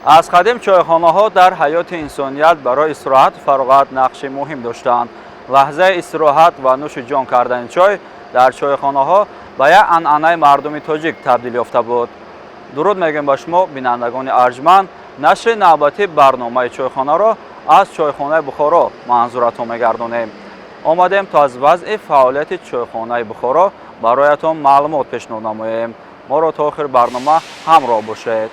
Аз қадим чойхонаҳо дар ҳаёти инсоният барои истироҳату фароғат нақши муҳим доштаанд. Лаҳзаи истироҳат ва нӯши ҷон кардани чой дар чойхонаҳо ба як анъанаи мардуми тоҷик табдил ёфта буд. Дуруд мегӯем ба шумо, бинандагони арҷманд. Нашри навбатии барномаи чойхонаро аз чойхонаи Бухоро манзуратон мегардонем. Омадем то аз вазъи фаъолияти чойхонаи Бухоро бароятон маълумот пешниҳод намоем. Моро то охири барнома ҳамроҳ бошед.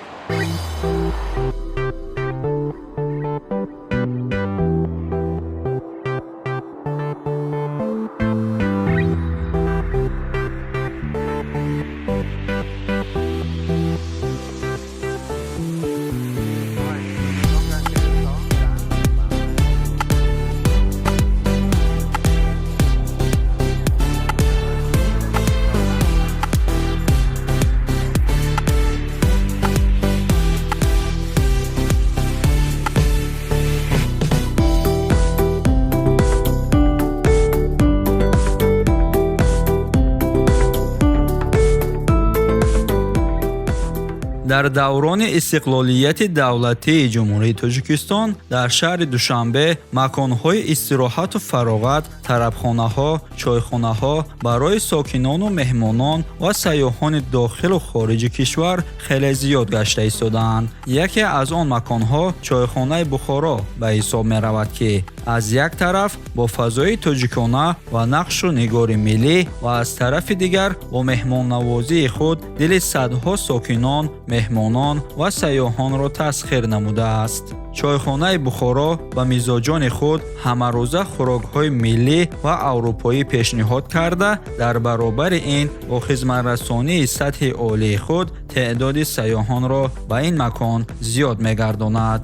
Дар даврони истиқлолияти давлатии Ҷумҳурии Тоҷикистон дар шаҳри Душанбе маконҳои истироҳату фароғат, тарабхонаҳо, чойхонаҳо барои сокинону меҳмонон ва сайёҳони дохилу хориҷи кишвар хеле зиёд гашта истодаанд. Яке аз он маконҳо чойхонаи Бухоро ба ҳисоб меравад, ки аз як тараф бо фазои тоҷикона ва нақшу нигори миллӣ ва аз тарафи дигар бо меҳмоннавозии худ дили садҳо сокинон, меҳмонон ва сайёҳонро тасхир намудааст. Чойхонаи Бухоро ба мизоҷони худ ҳамарӯза хӯрокҳои миллӣ ва аврупоӣ пешниҳод карда, дар баробари ин бо хизматрасонии сатҳи олии худ теъдоди сайёҳонро ба ин макон зиёд мегардонад.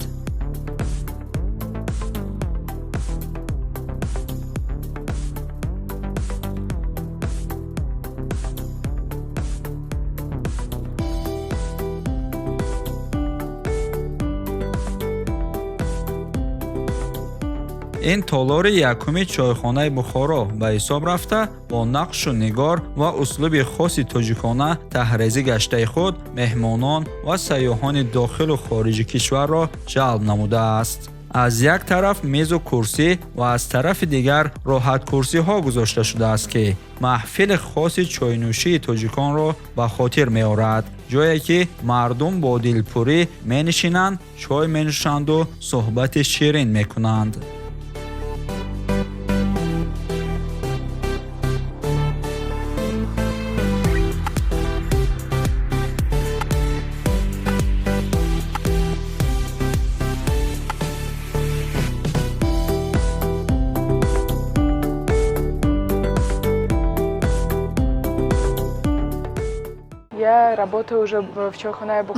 Ин толори якуми чойхонаи Бухоро ба ҳисоб рафта, бо нақшу нигор ва услуби хоси тоҷикона таҳрезӣ гаштаи худ меҳмонон ва сайёҳони дохилу хориҷи кишварро ҷалб намудааст. Аз як тараф мезу курсӣ ва аз тарафи дигар роҳаткурсиҳо гузошта шудааст, ки маҳфили хоси чойнӯшии тоҷиконро ба хотир меорад, ҷое ки мардум бо дилпурӣ менишинанд, чой менӯшанду суҳбати ширин мекунанд.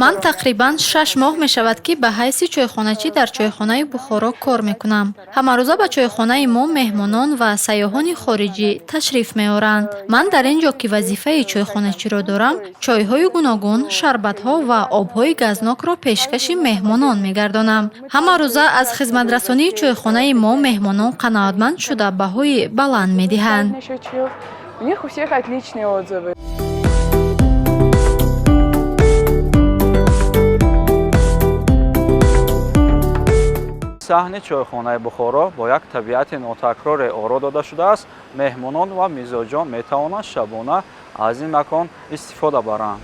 Ман тақрибан 6 моҳ мешавад, ки ба ҳайси чойхоначӣ дар чойхонаи Бухоро кор мекунам. Ҳамарӯза ба чойхонаи мо меҳмонон ва сайёҳони хориҷӣ ташриф меоранд. Ман дар ин ҷо, ки вазифаи чойхоначиро дорам, чойҳои гуногун, шарбатҳо ва обҳои газнокро пешкаши меҳмонон мегардонам. Ҳамарӯза аз хизматрасонии чойхонаи мо меҳмонон қаноатманд шуда, баҳои баланд медиҳанд. У них у всех отличные отзывы. Саҳни чойхонаи Бухоро бо як табиати нотакроре оро дода шудааст. Меҳмонон ва мизоҷон метавонанд шабона аз ин макон истифода баранд.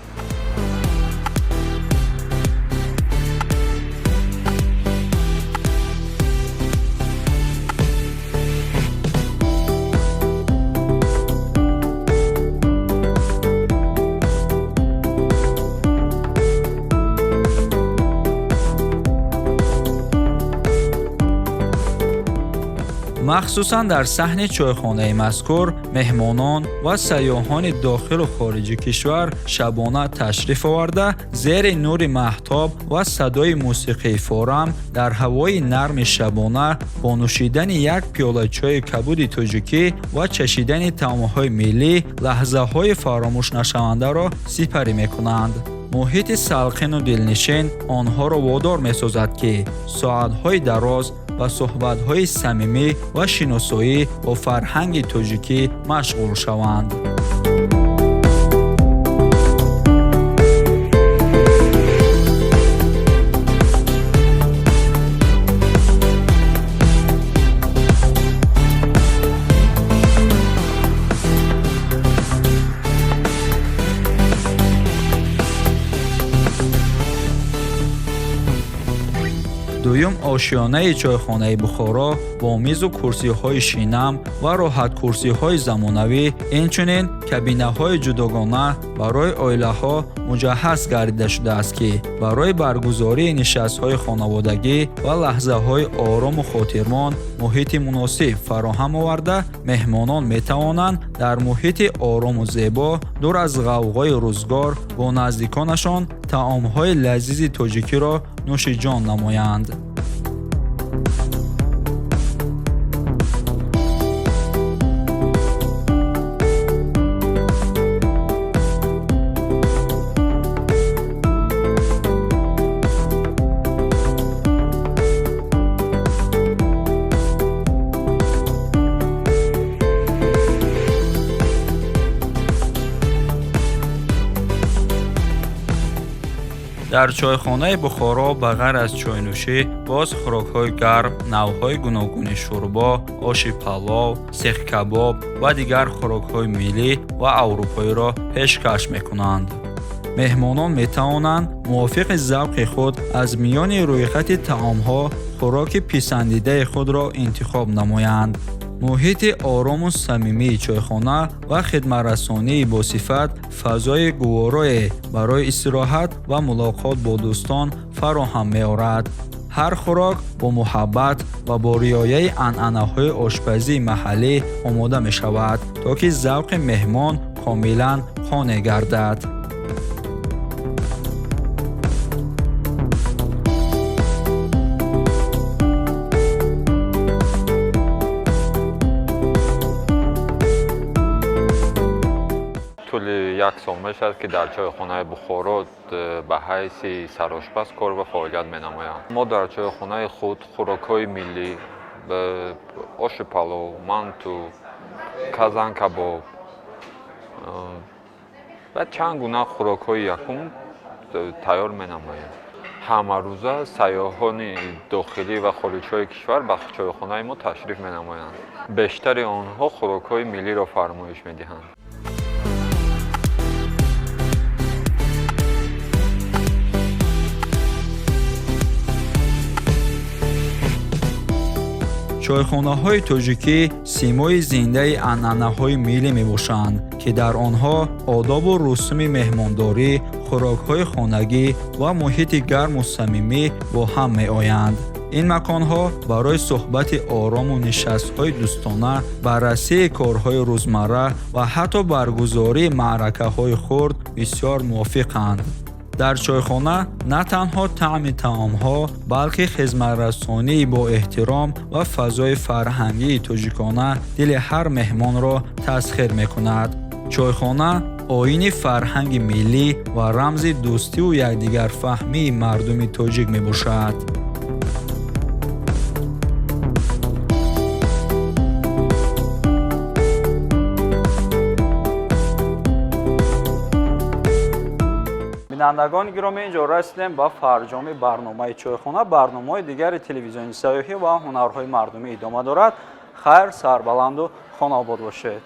Махсусан дар саҳни чойхонаи мазкур меҳмонон ва сайёҳони дохилу хориҷи кишвар шабона ташриф оварда, зери нури маҳтоб ва садои мусиқии форам, дар ҳавои нарми шабона бо нӯшидани як пиёла чойи кабуди тоҷикӣ ва чашидани таомҳои миллӣ лаҳзаҳои фаромӯшнашавандаро сипарӣ мекунанд. Муҳити салқину дилнишин онҳоро водор месозад, ки соатҳои дароз ба суҳбатҳои самимӣ ва шиносоӣ бо фарҳанги тоҷикӣ машғул шаванд. Дуюм ошёнаи чойхонаи Бухоро бо мизу курсиҳои шинам ва роҳаткурсиҳои замонавӣ, инчунин кабинаҳои ҷудогона барои оилаҳо муҷаҳҳаз гардида шудааст, ки барои баргузории нишастҳои хонаводагӣ ва лаҳзаҳои орому хотирмон муҳити муносиб фароҳам оварда, меҳмонон метавонанд дар муҳити орому зебо, дур аз ғавғои рӯзгор, бо наздиконашон таомҳои лазизи тоҷикиро нӯши ҷон намоянд. Дар чойхонаи Бухоро ба ғайр аз чойнӯшӣ боз хӯрокҳои гарм, навъҳои гуногуни шӯрбо, оши палов, сехкабоб ва дигар хӯрокҳои миллӣ ва аврупоиро пешкаш мекунанд. Меҳмонон метавонанд мувофиқи завқи худ аз миёни рӯйхати таомҳо хӯроки писандидаи худро интихоб намоянд. Муҳити орому самимии чойхона ва хидматрасонии босифат фазои гуворое барои истироҳат ва мулоқот бо дӯстон фароҳам меорад. Ҳар хӯрок бо муҳаббат ва бо риояи анъанаҳои ошпазии маҳаллӣ омода мешавад, то ки завқи меҳмон комилан қонеъ гардад. Тӯли як сол мешавад, ки дар чойхонаи Бухоро ба ҳайси сарошпаз кор ва фаъолият менамоям. Мо дар чойхонаи худ хӯрокҳои миллӣ, оши палов, манту, казанкабоб ва чанд гуна хӯрокҳои якум тайёр менамоем. Ҳамарӯза сайёҳони дохилӣ ва хориҷҳои кишвар ба чойхонаи мо ташриф менамоянд. Бештари онҳо хӯрокҳои миллиро фармоиш медиҳанд. Чойхонаҳои тоҷикӣ симои зиндаи анъанаҳои миллӣ мебошанд, ки дар онҳо одобу русуми меҳмондорӣ, хӯрокҳои хонагӣ ва муҳити гарму самимӣ бо ҳам меоянд. Ин маконҳо барои суҳбати орому нишастҳои дӯстона, баррасии корҳои рӯзмарра ва ҳатто баргузории маъракаҳои хурд бисёр мувофиқанд. Дар чойхона на танҳо таъми таомҳо, балки хизматрасонии бо эҳтиром ва фазои фарҳангии тоҷикона дили ҳар меҳмонро тасхир мекунад. Чойхона оини фарҳанги миллӣ ва рамзи дӯстиву якдигарфаҳмии мардуми тоҷик мебошад. Бинандагони гиромӣ, инҷо расидем ба фарҷоми барномаи чойхона. Барномаҳои дигари телевизиони сайёҳӣ ва ҳунарҳои мардумӣ идома дорад. Хайр, сарбаланду хонаобод бошед.